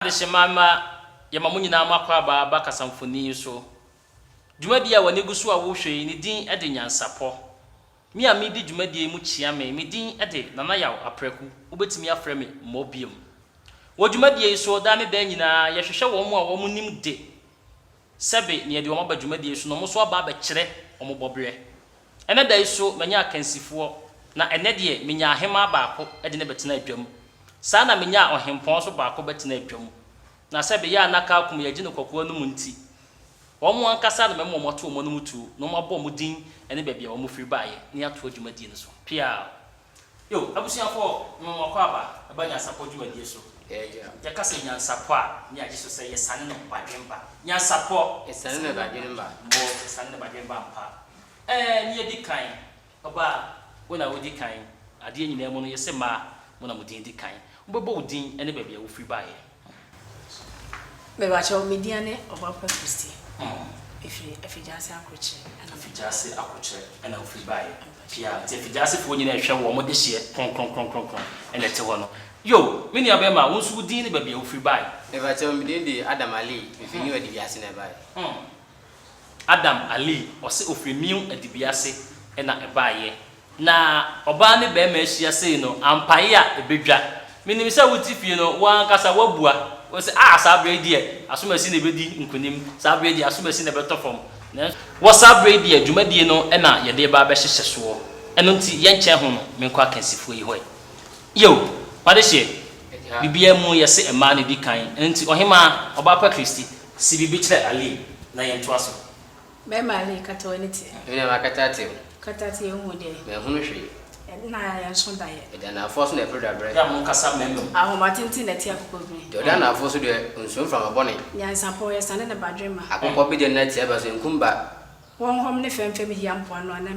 Adehyemma mma, yɛma mo nyinaa mo akwaaba aba kasamfoni yi so. Dwumadie a w'ani gu so a worehwɛ yi, ne din de Nyansapɔ. Me a meredi dwumadie yi mu kyea me, me din de Nana Yaw Apraku, wobɛtumi afrɛ me Mmɔbiam. Wɔ dwumadie yi so, daa ne daa nyinaa, yɛhwehwɛ wɔn a wɔn nim de sɛbe na yɛde wɔn aba dwumadie yi so na wɔn nso aba abɛkyerɛ wɔn bɔberɛ. Ɛnnɛ da yi so manya akansifoɔ, na ɛnnɛ deɛ menyaa ahemaa baako de no bɛtenaa dwam. Saa na menyaa ɔhempɔn nso baako bɛtenaa dwam. Na sɛ ɛbeyɛ a na Kalkum yɛgye no kɔkoa no mu nti, wɔn ankasa na mɛma wɔato wɔn anom tuo na wɔabɔ wɔn din ne baabi a wɔfiri baeɛ na yɛatoa dwumadie no so. Piaw! Yo, abusuafoɔ, mema mo akwaaba ba nyansapɔ dwumadie so. Yɛka sɛ nyansapɔ a, ne yɛagye so sɛ yɛsane no badwemba. Nyansapɔ! Yɛsane no badwemba. Mo, yɛsane no badwemba ampa. Ɛɛ, nea edi kan, ɔbaa, wo na wodi kan. Adeɛ nyinaa mu no, yɛse mmaa, mo na mo din di kan. Wobɛbɔ wo din ne baabi a wofiri baeɛ. Mepakyɛw, me din ne Ɔbapa Christy. Mefiri Afigyaase Akrokyerɛ na. Afigyaase Akrokyerɛ na wofiri baeɛ. Pia, nti Afigyasefoɔ nyinaa ɛhwɛ wo, wɔn dehyeɛ kronkronkronkron na ɛte hɔ no. Yo, me nua bɛrima, wo nso wo din ne baabi a wofiri baeɛ. Mepakyɛw, me din de Adam Ali, mefiri New Adibiase na ɛbaeɛ. Adam Ali, ɔse ɔfiri Miu Adibiase na ɛbaeɛ. Na ɔbaa ne barima ahyia sei no, ampaeɛ a ɛbɛdwa. Menim sɛ wote fie no, wo ankasa woabua. Wose, Ah, saa berɛ yi deɛ, asomasi na ɛbɛdi nkonim, saa berɛ yi deɛ, asomasi na ɛbɛtɔ fam. Nanso, wɔ saa berɛ yi deɛ, dwumadie no na yɛde reba abɛhyehyɛ soɔ. Ɛno nti, yɛnkyɛn ho no, menkɔ akansifoɔ yi hɔ ɛ. Yiw, m'adehyeɛ, biribiara mu yɛse mmaa na ɛdi kan. Ɛno nti, Ɔhemaa, Ɔbaapa Christy, Si biribi kyerɛ Ali na yɛntoa so. Bɛrima Ali, kata w'ani te. Me deɛ makata ate o. Kata ate yɛnhu deɛ. Manhunu hwee. Ɛnna a yɛnso daeɛ. Ɛda anaafoɔ so na ɛpere dabrɛ. Yɛ a monkasa mmarima mu. Ahoma tenten na ɛte akokɔbire. Deɛ ɔda anaafoɔ so deɛ, ɔnsuro mframa bɔne. Nyansapɔ, yɛsane ne badwemma. Akokɔ bedeɛ no nɛteɛ ba so, ɛnkum ba. Wɔnhɔm ne fɛmfɛm hia mpoano a na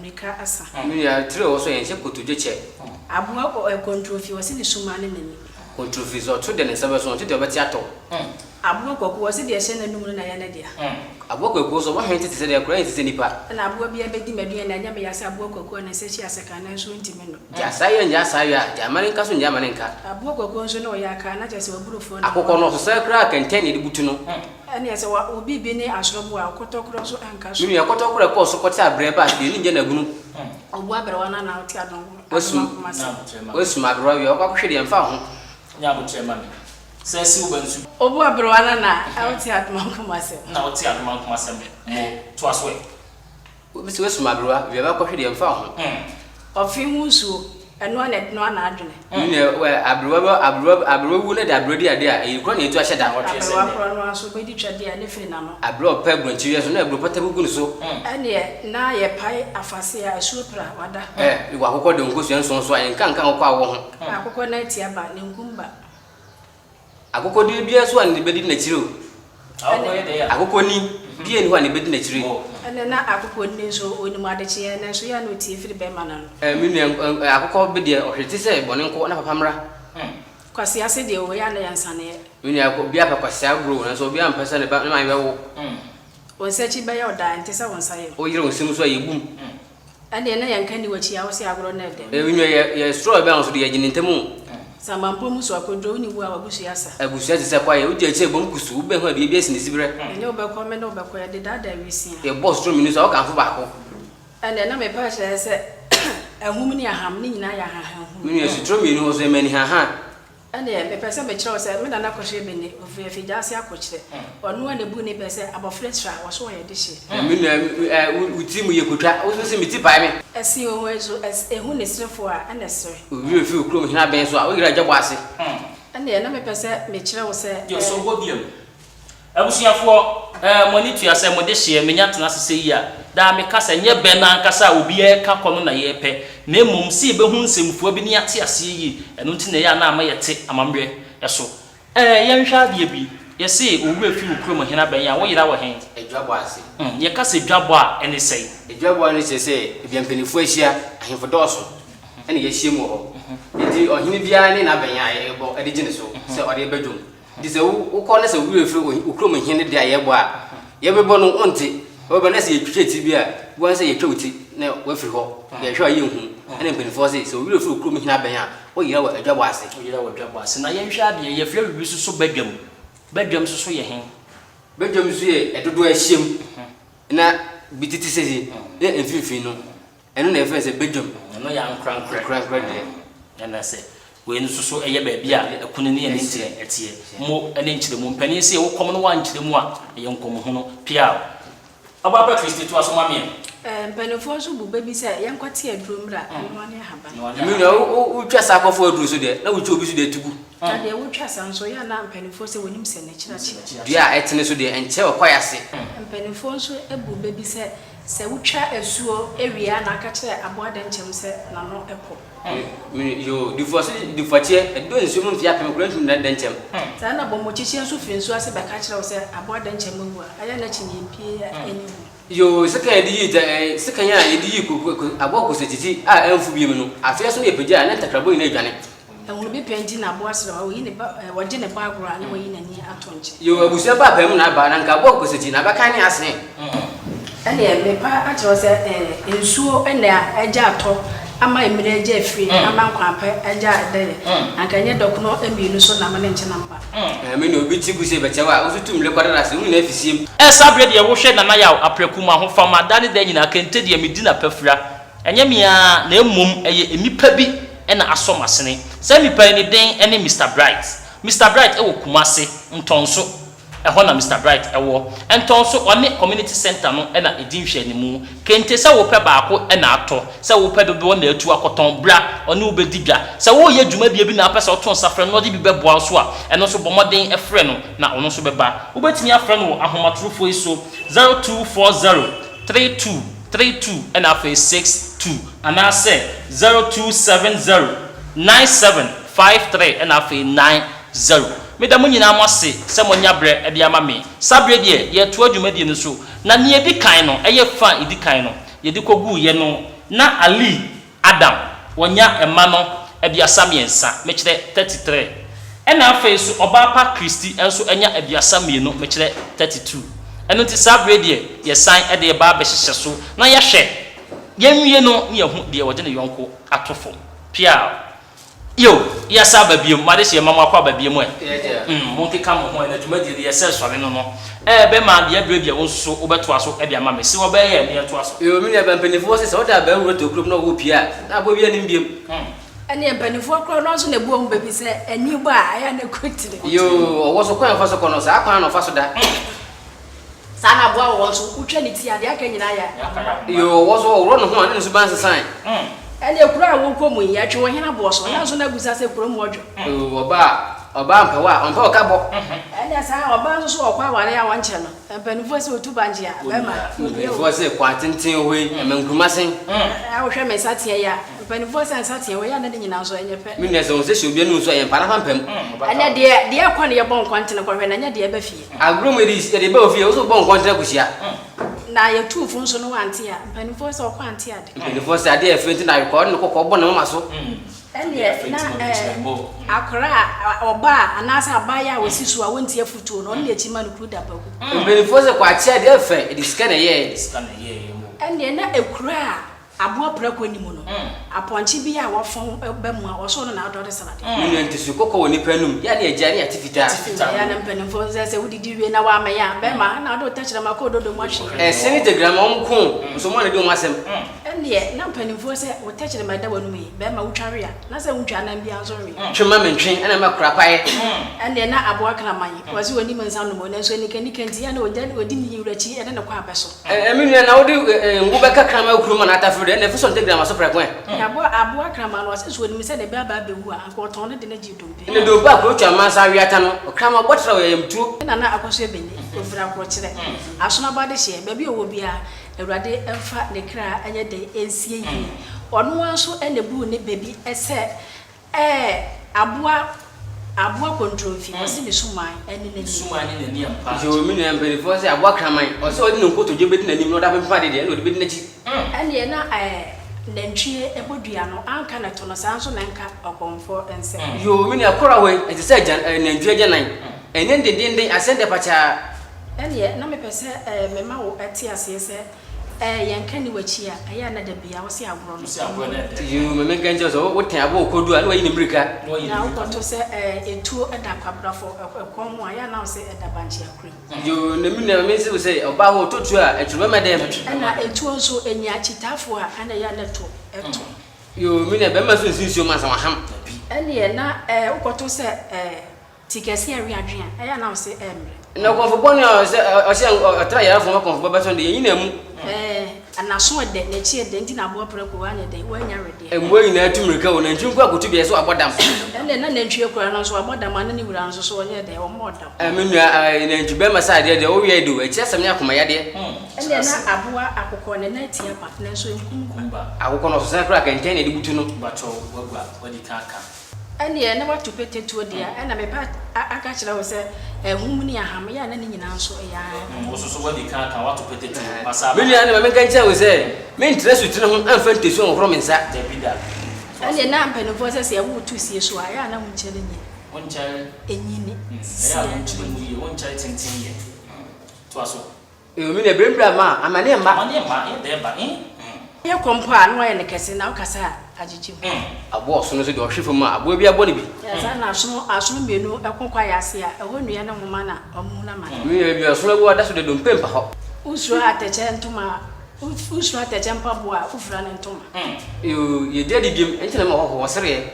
mmirika asa. Me nua, tiri a ɛwɔ so yɛnhyɛ kotodwe kyɛ. Aboa ɔ kontrofi, ɔse ne suma ne n'ani. Kontrofi, sɛ ɔto deɛ ne nsa bɛso, ɔnte deɛ ɔbɛte atɔ. Aboa kwaku, ɔse deɛ ɛhyɛ n'anum no na ɛyɛ ne dea. Aboa kwaku, sɛ ɔbɔ hwene tete sɛ deɛ akwadaa nti sɛ nipa. Ɛna aboa biara bɛdi m'aduane a, ɛnyɛ me ya sɛ aboa kwaku a ne nsa hyia sekan nanso ɔntumi nnɔ. Gya saa yɛ ngya saa yɔ a, gya amane nka so ngya amane nka. Aboa kwaku nso ne ɔyɛ aka a, na kyerɛ sɛ waburofoɔ na Akokɔ no, ɔsosɛe koraa a kɛntɛn na yɛde butu no. Ɛneɛ sɛ wa wo biribi ne asorobo a, ɔkɔtɔkorɔ nso nka so. Me nua, kɔtɔkorɔ ɛkɔɔ so kɔte abrɛ ba deɛ ne ngya na bunu. Ɔbu aberewa no anaa ɔte Wasum, adomankoma ase. wasum aberewa wie a, ɔkɔ akɔhwɛ deɛ ɛmfa wo ho. Nya aboterɛ ma me. Sɛ asi wo ba nsu. Ɔbu aberewa no anaa ɔte adomankoma ase. Na ɔte adomankoma asɛm mo toa so ɛ. Obi sɛ wasum aberewa, wia ba kɔhwe deɛ mfa wo ho. Ɔfe ho nsuo, ɛno ara na ɛnoa n'adwene. Me nua, wɛ, aberewa bɛ, aberewa, aberewa wu na de aberewa di adeɛ a, ɛyɛ kura na ɛtu ahyɛ da. Aberewa korɔ no ara nso, ɔbɛdi twɛdeɛ a, ne firi n'ano. Aberewa ɔpɛ aburokyire so na aburo pata gugu ne so. Ɛnneɛ, na yɛpae afase a, asuo pira, wada. Ɛ, wɔ akokɔ de nkosua nsonso a, yɛnka nka akokɔ a ɔwɔ ho. Akokɔ nan tia ba, ne nkum ba. Akokɔdini biara nso a ne bɛdi n'akyiri o. Akokɔ yɛ dɛn a? Akokɔni biara nni hɔ a ne bɛdi n'akyiri. Ɛnɛ na akokɔni nso ɔnim adekyeɛ nanso yɛ a na ɔtie firi bɛrima no ano. Me nua, akokɔ bi deɛ ɔhwete sɛ bɔne nko na papa mmra. Kwasea ase deɛ o, ɛyɛ a na yɛ nsaneɛ. Me nua, obiara pɛ kwasea agorɔ o, nanso obiara mpɛ sɛ ne ba, ne maame bɛwo. Wo nsa akyi bɛyɛ wo daa, ɛnte sɛ wo nsa yam. Woyere wo nsam nso a, yɛbum. Ɛndeɛ na yɛnka nni w'akyi a wose agorɔ no ɛdɛ. Ebi nua yɛ yɛ soro ɛbɛn so de yɛgye ne ntam o. Samampɔ mu so akoduro wone wu a w'abusua asa. Abusua te sɛ kwaeɛ wogya akyire bom kusu wobɛn ho a dua bi asi ne siberɛ. Me ne wo bɛkɔ me ne wo bɛkɔ yɛde daadaa wisia. Yɛbɔ soro mmienu so a wokamfo baako. Ɛndeɛ na mepɛ akyerɛ sɛ ahum ne aham ne nyinaa yɛ ahahanhunu. Me nua suturo mmienu hɔ so yɛma anihaha. Ɛnneɛ, mepɛ sɛ mekyerɛ wo sɛ me nana Kɔhwɛ Bene, ɔfiri Afigyaase Akokyerɛ. Ɔno ara na ɛbuu ne bɛ sɛ abɔfra tiri a, wɔso ɔyɛ dehyeɛ. Na me nua, ɛ, wo tiri mu yɛ kotwa, wo nso se me ti pae me. Ɛse ohu nso, ɛs, ehu ne serefoɔ a, ɛna ɛsere. Wo werɛ fi wo kurom hene abɛn so a, wo yera dwabɔ ase. Ɛnneɛ, na mepɛ sɛ mekyerɛ wo sɛ, Deɛ ɔsɔ bɔ biam. Abusuafoɔ, eh, mo ani tua sɛ mo dehyeɛ menya tena ase sɛyi a, daa meka sɛ nyɛ bɛ no ankasa a obiara reka kɔ no na yɛrepɛ, na mmom sɛ yɛbɛhu nsɛmfua bi na yɛate aseɛ yie, ɛno nti na ɛyɛ a na ama yɛte amammerɛ so. Eh, yɛnhwɛ adeɛ bi, yɛse wo werɛ fi wo kurom hene abɛn a, woyera wɔ he? Adwabɔ ase. Hmm, yɛka sɛ dwabɔ a, ɛne sɛn? Adwabɔ no kyerɛ sɛ baabi a mpanimfoɔ ahyia, ahemfo dɔɔso, ɛna yɛahyiam wɔ hɔ. Enti ɔhene biara ne n'abɛn a yɛbɔ de gye ne so sɛ ɔde reba dwam. Nti sɛ wokɔ na sɛ wo werɛ firi wo kurom hene deɛ a yɛbɔ a, yɛbɛbɔ no wonte. Wobɛba na sɛ yɛtwitwa ti bi a, wobɛhu sɛ yɛtwa wo ti na woafiri hɔ. Yɛhwɛ a yɛnhu. Ɛna mpanimfoɔ se, sɛ wo werɛ firi wo kurom hene abɛn a, Woyera wɔ adwabɔ ase. Woyera wɔ adwabɔ ase. Na yɛnhwɛ adeɛ, yɛfrɛ biribi nso so badwam. Badwam nso so yɛ he? Badwam nso yɛ dodoɔ a ahyiam na bi tete sɛ sei na mfimfini no, ɛno na yɛfrɛ no sɛ badwam. Ɛno yɛ ankorankorɛ. Ankorankorɛ deɛ. Ɛna sɛ wei nso so yɛ baabi a ɛkono ne ɛne nkyerɛ ɛteɛ. Mo ne nkyerɛmu. Mpanin se wo kɔm no woankyerɛ mu a, ɛyɛ nkɔmhunu. Piaw. Ɔbaa pa Christy toa so ma me ɛ. Ɛɛ mpaninfoɔ nso bu bɛ bi sɛ yɛnkɔte aduro mmra, ɛnoa ne ahaban. Me nua wo wo twa saa kɔfɔ aduro so deɛ na wotwa obi so deɛ tugu. Na deɛ wotwa saa nso yɛ a na mpaninfoɔ sɛ wɔnim sɛ n'akyiri akyea. Dua a ɛtene so deɛ ɛnkyɛ wɔ kwaeɛ ase. Mpaninfoɔ nso bu bɛ bi sɛ sɛ wotwa asuo wie a na aka kyerɛ aboa dɛnkyɛm sɛ n'ano po. Me yoo, difoɔ so difoɔkyeɛ, ɛdɔ nsuo mu mfeɛ apem koraa ntumi nna dɛnkyɛm. Saa na bɔmmɔkyekyeɛ nso firi nsuo ase bɛka kyerɛ wo sɛ aboa dɛnkyɛm awu a, ɛyɛ a na akyinnyeɛ biara nni ho. Yoo, sekan a yɛde yii gya ɛɛ, sekan a yɛde yii ko ko aboa kosɛkyekye a amfu bio no, afei nso na yɛpagya a na ntakrabɔ nyinaa adwane. Ahunu bi pɛ nti na aboa serew a, oyi ne ba ɛɛ, ɔgye ne ba agorɔ a na wayi n'ani ato nkyɛn. Yoo, abusua ba apaa mu na aba, na nka aboa kosɛkyi na abakan ne asene. Ɛneɛ mepa akyerɛ wo sɛ ɛɛ, nsuo na agya atɔ ama mmire agya afiri ama nkwan pɛ agya adɛyɛ, anka ɛnyɛ dɔkono mmienu so na mene nkyena mma. Ɛɛ, me nua, obi ti gu sɛ bɛkyɛ wo a, wo nso tu mmire kɔda no ase, wo nyinaa fi siem. Ɛɛ, saa berɛ deɛ wohwɛ Nana Yaw Apraku m'ahofama da ne da nyinaa, kente deɛ medi no apafira. Ɛnyɛ me ara, na mmom ɛyɛ nnipa bi na asɔ m'asene. Saa nnipa yi ne din ne Mister Bright. Mister Bright wɔ Kumasi, Ntɔnso. Ɛhɔ na Mister Bright wɔ. Ntɔnso, ɔne Community Centre no na ɛdi nhwɛanimu. Kente, sɛ wopɛ baako na atɔ, sɛ wopɛ dodoɔ na atu akɔtɔn, bra, ɔne wo bɛdi dwa. Sɛ woreyɛ dwumadie bi na wopɛ sɛ woto nsa frɛ no na ɔde bi bɛboa wo nso a, ɛno nso bɔ mmɔden frɛ no na ɔno nso bɛba. Wobɛtumi afrɛ no wɔ ahomatorofoɔ yi so, 0240 32 32 ɛna afei 62 anaasɛ 0270 97 53 ɛna afei 90. Meda mo nyinaa mo ase sɛ moanya berɛ de ama me. Saa berɛ deɛ yɛretoa dwumadie no so, na nea ɛdi kan no, ɛyɛ fa a ɛdi kan no, yɛde kɔguiɛ no, na Ali Adam, wɔnya mma no 33, mekyerɛ 33. Ɛna afei nso ɔbaa pa Christy nso anya 32, mekyerɛ 32. Ɛno nti saa berɛ deɛ yɛsan de reba abɛhyehyɛ so na yɛahwɛ, yɛnwie no na yɛahu deɛ ɔde ne yɔnko ato fam. Piaw! Yo, yɛasa aba biom, m'adehyeɛ mma moakɔ aba biom ɛ. Mm, monkeka mo ho ɛ, na dwumadie no yɛsɛ sɔre no no ɛ, bɛma deɛ berɛ bi a wo nso wobɛtoa so de ama me. Se wɔbɛyɛ ɛ, na yɛntoa so. Yo, me nua ba, mpaninfoɔ se sɛ wode abaa wura tokuro mu na ɔwɔ pue a, na aboa biara nnim biom. Ɛneɛ mpaninfoɔ korɔ no nso na ɛbu wɔn bɛ bi sɛ ani bɔ a, ɛyɛ a na ɛkɔ tire. Yo, ɔwɔ so kwan a ɔfa so kɔ no, saa kwan no na ɔfa so da. Saa na aboa wɔ hɔ nso, wotwa ne ti a, deɛ aka nyinaa yɛ aboa. Yoo, ɔwɔ so, ɔworɔ ne ho a, ne ne suban nsesae. Ɛnneɛ kuro a wokɔ mu yi, yɛtwe wo hene aboɔ so, nanso na abisa sɛ kurom hɔ dwo. Yoo, ɔbaa a, ɔbaa mpɛ wo a, ɔmpɛ wo ka bɔ. Ɛnneɛ saa, ɔbaa nso so ɔkɔ awareɛ a ɔnkyɛ no, mpanimfoɔ se ɔtu bankye a, bɛrima, ɔnwie o. Mpanimfoɔ se kwan tenten wɔ hɔ yi, ɛma nkuruma sen. Wohwɛ me nsateaa yi a, Mpanimfoɔ sɛ nsateaa wei a na ne nyinaa nso ɛnyɛ pɛ. Me nua sɛ wo nsa hyɛ obi anum nso a yɛ mpa n'apampam. Ɛnɛ deɛ deɛ ɛkɔ no yɛbɔ nkɔntene kɔhwɛ na ɛnyɛ deɛ ɛba fie. Agorɔ mu yɛde yɛde ba ofie wo nso wobɔ nkɔntene akɔhyia. Na yɛtuu fo nso no wante a, mpanimfoɔ sɛ ɔkɔ ante ade. Mpanimfoɔ sɛ adeɛ ɛfɛ nti na awekɔ ɔde ne kɔkɔɔ bɔ ne moma so. Ɛnneɛ na akwadaa a ɔbaa anaasɛ abaayewa a ɔsi so a ɔntie afotuo no, ɔno na ɛkyi ma no kuru da paku. Mpanimfoɔ sɛ kwakye adeɛ ɛfɛ yɛde sika na ɛyɛɛ. Ɛnneɛ na ekuro a Aboa prako nni mu no, apɔnkye bi a wafɔn ba mu a, ɔsoo no na adɔre sradeɛ. Me nua ntesu kɔkɔɔ wɔ nipa anum, yɛ a ne agya ne ate fitaa. Ɛyɛ a na mpanimfoɔ sɛ sɛ wodidi wie na woammɛn a, bɛrima na wode wo tɛkyerɛma kɔ ododo mu ahwe. Ɛse ne tɛgrama wɔn ko nso wɔn na di wɔn asɛm. Ɛnneɛ na mpanimfoɔ sɛ wo tɛkyerɛma ɛda w'anum yi, bɛrima wotwa we a, na sɛ wontwa nam biara nso nwe. Twe ma mentwe ɛna mɛkora paeɛ. Ɛnneɛ na aboa kraman, wɔse ɔnnim nsa nom o, nanso anikanika nti yɛ a na ɔdi ne wura akyi de no kɔ abɛ so. Ɛ, me nua, na wode ɛ, ngo bɛka kraman akuro mu anaa atafere deɛ, ɛnna ɛfo sɛ ɔnte grama so prɛko ɛ. Na aboa, aboa kraman no, ɔse sɛ ɔnim sɛ ne ba aba abɛwu a, anka ɔtɔn no de no gye dompe. Ɛnna dompe a kuro twa mansa aweata no, ɔkraman ɔbɔ tra wɔ yayamtuo. Ne nana Akɔso Ebene, ɔfiri Akorɔkyerɛ, Asono aba adehyeɛ, baabi a ɔwɔ biara, Awurade mfa ne kra nyɛ dɛn nsie yie. Ɔno ara nso na ɛbuu ne bɛ bi sɛ Ɛɛ aboa aboa kontromfi ɔse ne suman ne n'ani. Suman ne n'ani ampa. Yoo me nua mpaninfoɔ se aboa kraman ɔse ɔde ne nkotodwe bɛdi n'anim na ɔde apempem ade deɛ ɛna ɔde bɛdi n'akyi. Ɛneɛ na ɛɛ nantwie bɔ dua no anka na ɛto no saa nso na ɛnka ɔkɔmfoɔ nsam. Yoo me nua kora hɔ yi ɛte sɛ agyan ɛɛ nantwie agyanan ɛnyɛ dendenden aseɛ ndɛ pakyaa. Ɛneɛ na mepɛ sɛ ɛɛ mema wo te aseɛ sɛ. Ɛɛ yɛnka nni w'akyi a, ɛyɛ a na da biara wose agorɔ no Wose agorɔ no ɛdɛ. Yoo, ma menka nkyerɛ wo sɛ wo tɛn aboa ɔkɔdu a na wayi ne mmirika. Na wayi ne Na mmirika. wokɔto sɛ ɛɛ etuo da kwabrafo kɔn ho a, ɛyɛ a na wose ɛda bankye akora mu. Yoo, na me nua ma mense wo sɛ ɔbaa hɔ ɔtɔ tuo a, ɛtwere bɛma dɛm. Ɛna etuo nso enya akyitaafoɔ a, ɛna ɛyɛ a na ɛto ɛto. Yoo, me nua bɛrima nso nsi nsuo mu ansa waham. Dabi. Ɛneɛ na ɛɛ wokɔto sɛ ɛɛ Ti kɛse a ɛwe adwene a, ɛyɛ a na wo se ɛmmrɛ. Na ɔkɔmfo bɔne a ɔsɛ ɔhyɛ ɔtra yarefo ma kɔmfo ba bɛso no de, yɛnyi no amu. Ɛɛ, n'aso ɛdɛ, n'akyi ɛdɛ, nti na aboa prako wanyɛ dɛn, wannya wedeɛ. Mmoa nyinaa tu mmirika o, nantwi nko akoto beae sɛ wabɔ dam. Ɛnde na nantwie koraa no nso wabɔ dam a, na ne wura nso so ɔnyɛɛ dɛn, ɔmmɔɔ dam. Ɛɛ, me nua, ɛɛ, nantwi bɛrima sɛ adeɛ deɛ, woyɛɛ de o, akyi asɛm ne akoma yadeɛ. Ɛnde na aboa akokɔ ne nan tia ba, nanso ɛnkum ba. Akokɔ no ɔsesa koraa a, kɛntɛn na yɛde butu no. Mpakyɛw, wagua, wadi kan aka. Ɛnneɛ na woato pete tuo deɛ a, ɛnna mepɛ aka akyerɛ wo sɛ, ahum ne aham, yɛ a na ne nyinaa nso yɛ ara. Wo nso so woadi kan aka, woato pete tuo, masan aba. Me nua, ma menka nkyerɛ wo sɛ, mentra asutene ho mfa ntasu nhohoro me nsa. Dabi da. Toa so. Ɛnneɛ na mpanimfoɔ sɛ, sɛ woreto sie so a, ɛyɛ a na wonkyɛre nyini. Wonkyɛre. Nyini. Ɛyɛ a wonkyɛre mu yie, wonkyɛre tenten yɛ. Toa so. Eo me nua berɛ mbra ma amaneɛ mma. Amaneɛ mma yɛ dɛ ba eh. Yɛ kɔ mpo a na wayɛ no kɛse na wokasa a agyegye mu. Aboa ɔsono nso deɛ ɔhwe fam a aboa bi abɔ no bi. Yɛ saa na asono asono mmienu ɛko kwaeɛ ase a ɛhɔ nnua ne nwoma na wɔn hunu amane. Me nua baabi a ɔsono awu a da so deɛ dompe mpa hɔ. Wosuro atɛkyɛ ntoma a wosuro atɛkyɛ mpaboa a wofira ne ntoma. Eo yɛdi adidiem nti na ɛma ɔhɔhoɔ sereɛ.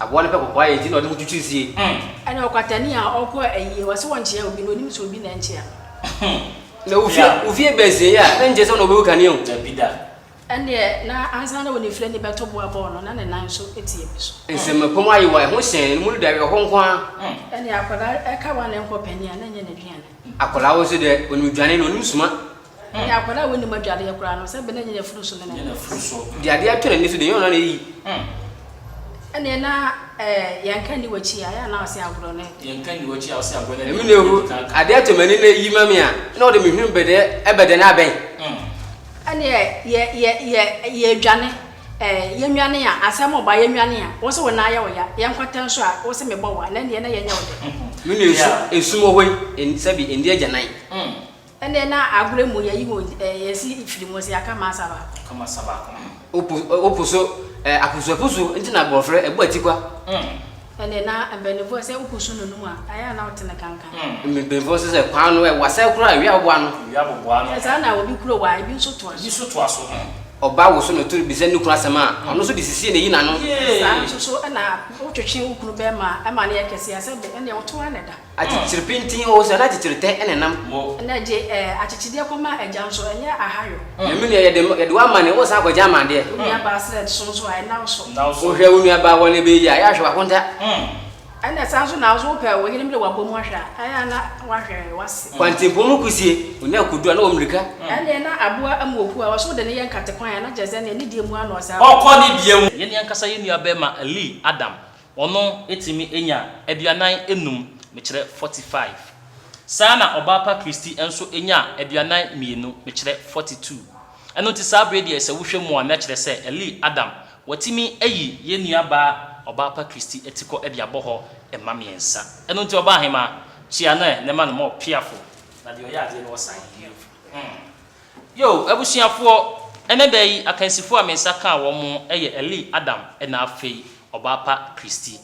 Aboa no pɛ kɔkɔɔ ayɛ nti na ɔde ho twitwiri sie. Ɛna ɔkwatani a ɔkɔ ayie ɔse wɔnkyea obi na onim sɛ obi na ɛnkyea no. Na wo fie wo fie bɛn sie a na nkyɛ sɛ ɔna ɔbɛwu kanea o. Dabi da. Ɛndeɛ na ansa na onifirani bɛto boa bɔɔ no na ne nan nso te abi so. Nsɛmmapam ayewa ɛho hyɛn no mu no da awerɛhoɔ nko ara. Ɛndeɛ akwadaa ɛka wa na ɛnkɔ panin a na ɛnyɛ n'aduane. Akwadaa wo nso deɛ onim dwane na onim suma. Ɛnde akwadaa a wɔnnim adwareɛ koraa no, sɛ bɛ na nyɛ n'afuru so ne ne n'afuru so. Deɛ adeɛ atɔ n'ani so deɛ, ɛnyɛ ɔno ara na ɛyi. Ɛnneɛ na yɛnka nni w'akyi a, ɛyɛ a na ɔse agorɔ no ɛdɛ. Yɛnka nni w'akyi a, ɔse agorɔ no ɛdɛ. Ɛmi na ehu, adeɛ atɔ m'ani na ɛyi ma me a, na ɔde me hwene bɛdɛ ɛbɛdɛ na abɛn. Ɛnneɛ yɛ yɛ yɛ yɛredwane, ɛɛ yɛnwane a, asɛm reba yɛnwane a, wo se wo nan yɛ wo ya, yɛnkɔtɛ nso a, wo se mebɔ wo a, na ɛnneɛ na yɛnyɛ wo dɛ. Me nua esu esum wɔ hɔ yi, sɛbi ɛndi agyanan. Ɛnneɛ na agorɔ mu yɛyi wɔn eh, yɛsi firi mu sɛ yɛaka masa baako. Aka masa baako. Wopo wopo so eh, apusuapusuo nti na abɔfra ɛbu atikwa. Ɛnneɛ na mpanimfoɔ sɛ wopusu no num a, ayɛ a na wote ne kankan. Mpanimfoɔ nso sɛ kwan no ɛwasɛe koraa awia aboboa ano. Awia aboboa ano. Sɛ saa na obi kuro wɔ a, ebi nso toa so. Ebi nso toa so. Ɔbaa woso no to bisa ne kunu asɛm a, ɔno nso de sisie na eyi n'ano. Saa nso so na wotwetwe wo kunu bɛrima a, ɛma no yɛ kɛseɛ a, sɛbe ɛnneɛ woto ara na ɛda. Akyekyere pintinn o, sɛ na akyekyere tɛ na ɛnam. Mo. Na gye eh, akyekyedeɛ kɔma agya nso, ɛnyɛ ahayɔ. Na me nua, yɛde, yɛde wo amane, woresan akɔgye amadeɛ. Wo nua baa serɛ so nso a, ɛnna wo so. Nna wo so. Wohwɛ wo nua baa wɔne bɛyi a, yɛ ahwɛ w'akonta. Ɛnna saa nso na wo nso wopɛ wo yere mmerɛ w'abɔ mu ahwɛ a, ɛyɛ a na woahwɛ w'ase. Kwantempɔn mu kusie, onya kodu a na wɔ mmirika. Ɛnneɛ na aboa amuokuo a, ɔse wode no yɛ nkate kwan a, na kyerɛ sɛ ɛnneɛ ne deɛ mu ara na ɔsan. Ɔkɔ ne deɛ mu. Yɛn ankasa yɛn nua barima Lee Adam Ɔno tumi nya 45, mekyerɛ 45. Saa na Ɔbaapa Christy nso nyaa 42, mekyerɛ 42. Ɛno nti saa bere deɛ sɛ wohwɛ mu a na kyerɛ sɛ Eli Adam watumi ayi yɛn nua baa Ɔbaapa Christy atikɔ de abɔ hɔ mma mmiɛnsa. Ɛno nti Ɔbaahemaa, kyia no ɛ na ma no more piafo. Na deɛ ɔyɛ adeɛ no ɔsan yie. Yo, abusuafoɔ, ɛnnɛ da yi akansifoɔ a me nsa kaa wɔn yɛ Eli Adam ɛna afei Ɔbaapa Christy.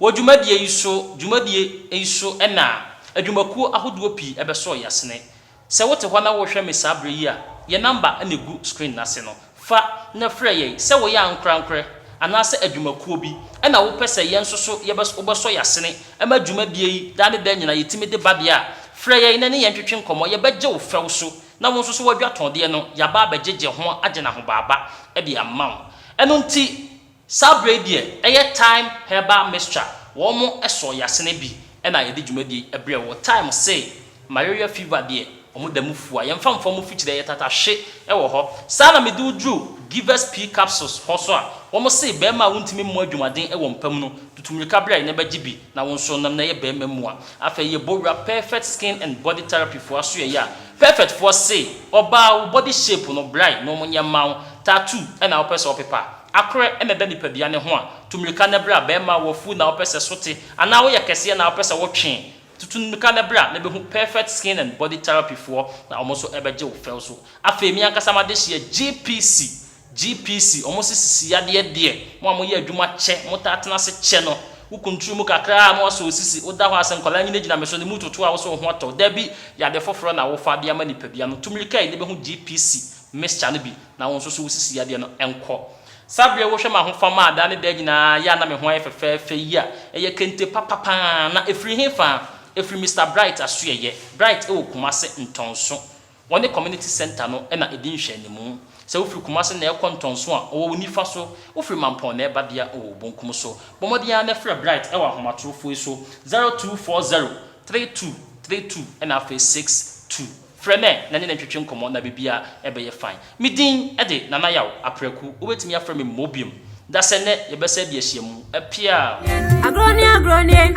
Wɔ dwumadie yi so dwumadie yi so na adwumakuo ahodoɔ pii bɛsɔɔ yasene. Sɛ wote hɔ na worehwɛ me saa berɛ yi a, yɛn number na ɛgu screen no ase no. Fa na frɛ yɛn sɛ woyɛ ankorankorɛ anaasɛ adwumakuo bi na wopɛ sɛ yɛn nso so yɛbɛs wobɛsɔ yɛn asene ma dwumadie yi daa ne daa nyinaa yɛtumi de ba deɛ a, frɛ yɛn na ne yɛn ntwetwe nkɔmmɔ. Yɛbɛgye wo fɛw so na wo nso so w'adwatɔndeɛ no yɛaba abɛgyegye ho agye no ahobaaba de ama wo. Ɛno nti Saa berɛ yi deɛ ɛyɛ Thyme Herbal Mixture, wɔn sɔɔ yasene bi na yɛde dwumadie yi brɛɛ wo. Thyme se malaria fever deɛ wɔn da mu fua, yɛmfa mfa mu fikyire, ɛyɛ tatahwe wɔ hɔ. Saa na mede wo duru Givers Pea Capsules hɔ nso a, wɔn se barima a wontumi mmɔ adwumaden wɔ mpa mu no, tutu mmirika brɛ na bɛgye bi na wo nso nam na yɛ barima mua. Afei yɛbɔ wura Perfect Skin and Body Therapy foɔ asoɛeɛ a, Perfect foɔ se ɔbaa wo body shape no brae na wɔn nyɛ mma wo, tattoo na wopɛ sɛ wopepa, Akorɛ na ɛda nipadua no ho a, tu mmirika na bra, barima, w'afu na wopɛ sɛ so te, anaa woyɛ kɛseɛ na wopɛ sɛ wotwe. Tutu mmirika na bra na bɛhu Perfect Skin and Body Therapy foɔ na wɔn nso bɛgye wo fɛw so. Afei me ankasa m'adehyeɛ GPC, GPC, wɔn se sisi yadeɛ deɛ, mo a moyɛ adwuma kyɛ, motaa tena ase kyɛ no, wo kunturu mu kakra a na wasɔ wo sisi, woda hɔ a sɛ nkwadaa nyinagyina me so ne mu toto a wo sɛ wo ho atɔ wo, dabi, yade foforɔ na wofa de ama nipadua no. Tu mmirika yi na bɛhu GPC mixture no bi na wo nso so wo sisi yadeɛ no nkɔ. Saa bere a wohwɛ m'ahofama a daa ne daa nyinaa yɛ a na me ho ayɛ fɛfɛɛfɛ yi a, ɛyɛ kente papa pa ara. Na ɛfiri hefa? Ɛfiri Mister Bright asoɛeɛ. Bright wɔ Kumase Ntɔnso. Wɔne Community Centre no na ɛdi nhwɛanimu. Sɛ wofiri Kumase na ɛrekɔ Ntɔnso a, ɔwɔ wo nifa so. Wofiri Mampɔn na ɛreba deɛ a, ɔwɔ wo bonkum so. Bɔ mmɔden ara na frɛ Bright wɔ ahomatorofoɔ yi so, 0240 32 32 ɛna afei 62. Frɛ no ɛ na ne no ntwetwe nkɔmmɔ na biribiara bɛyɛ fine. Me din de Nana Yaw Apraku, wobɛtumi afrɛ me Mobium. Dasɛ nnɛ yɛbɛsan adi ahyiamu. Apiaa! Agorɔ ne agorɔ nie.